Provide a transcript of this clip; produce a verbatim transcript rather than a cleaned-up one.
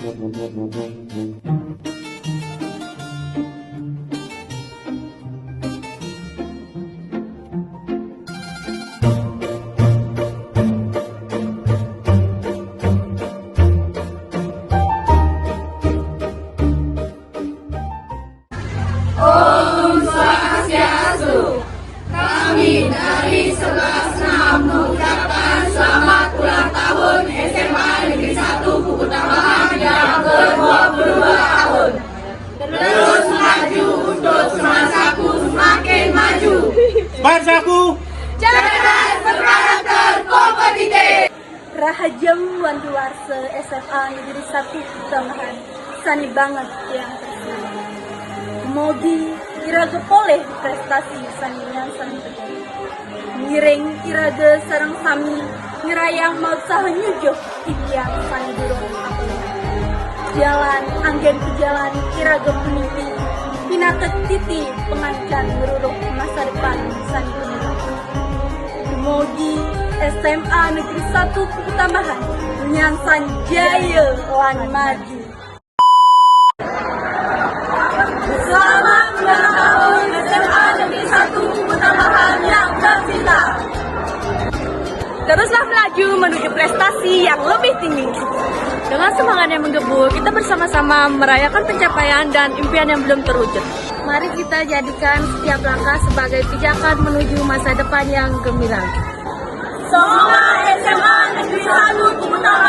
Kami dari sebelas enam mengucapkan selamat ulang tahun S M A Negeri satu Buku Tambahan yang kedua puluh dua tahun. Terus maju untuk Semarsaku semakin maju. Semarsaku cerdas, berkarakter, kompetitif. Rahajeng wan luar biasa S M A Negeri satu Tambahan, sani banget tiang tresna. Mogi iraga polih prestasi sani nyansan tebih. Ngiring iraga sareng sami ngrayang maut saha nyujuh titiang sani durung kapelingan. Jalan anggén pejalan iraga puniki pinaka titi pangancan ngruruh masa depan sani gemilang. Dumugi S M A Negeri satu Buku Tambahan nyansan jaya lan maju. Selamat ulang tahun S M A Negeri satu Buku Tambahan yang tercinta. Teruslah melaju menuju prestasi yang lebih tinggi. Dengan semangat yang menggebu, kita bersama-sama merayakan pencapaian dan impian yang belum terwujud. Mari kita jadikan setiap langkah sebagai pijakan menuju masa depan yang gemilang. Semoga S M A Negeri satu Buku Tambahan